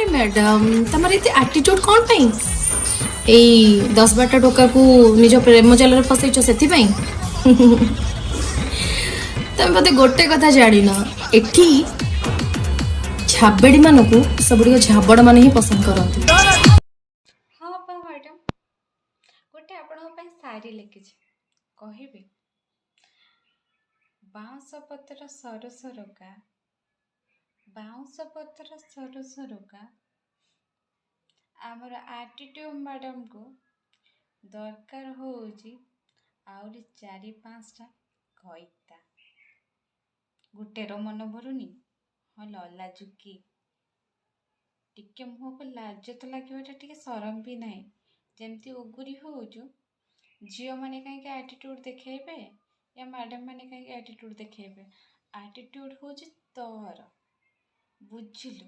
ଆରେ ମ୍ୟାଡାମ, ତମର ଏତେ ଆଟିଟ୍ୟୁଡ କ'ଣ ପାଇଁ? ଏଇ 10-12ଟା ଟୋକାକୁ ନିଜ ପ୍ରେମ ଜାଲରେ ଫସେଇଛ, ସେଥିପାଇଁ? ତମେ ବୋଧେ ଗୋଟେ କଥା ଜାଣିନ, ଏଠି ଝାବେଡ଼ି ମାନଙ୍କୁ ସବୁଗୁଡ଼ିକ ଝାବଡ଼ ମାନେ ହିଁ ପସନ୍ଦ କରନ୍ତି। ହଁ ଅପା, ମ୍ୟାଡ଼ାମ୍, ଗୋଟେ ଆପଣଙ୍କ ପାଇଁ ସାୟରୀ ଲେଖିଛି, କହିବି? ବାଉଁଶ ପତ୍ର ସରୁ ସରୁକା, ବାଉଁଶ ପତ୍ର ସରୁ ସରୁକା, ଆମର ଆଟିଟ୍ୟୁଡ଼ ମ୍ୟାଡ଼ାମକୁ ଦରକାର ହେଉଛି ଆହୁରି ଚାରି ପାଞ୍ଚଟା ଘଇତା। ଗୋଟେର ମନ ଭରୁନି। ହଁ, ଅଲାଜୁକି ଟିକେ, ମୁହଁକୁ ଲାଜ ତ ଲାଗିବାଟା ଟିକେ, ସରମ ବି ନାହିଁ। ଯେମିତି ଉଗୁରି ହେଉଛୁ, ଝିଅମାନେ କାହିଁକି ଆଟିଟ୍ୟୁଡ଼ ଦେଖେଇବେ ୟା ମ୍ୟାଡ଼ାମ୍ ମାନେ କାହିଁକି ଆଟିଟ୍ୟୁଡ଼ ଦେଖେଇବେ? ଆଟିଟ୍ୟୁଡ଼ ହେଉଛି ତୋର, ବୁଝିଲୁ?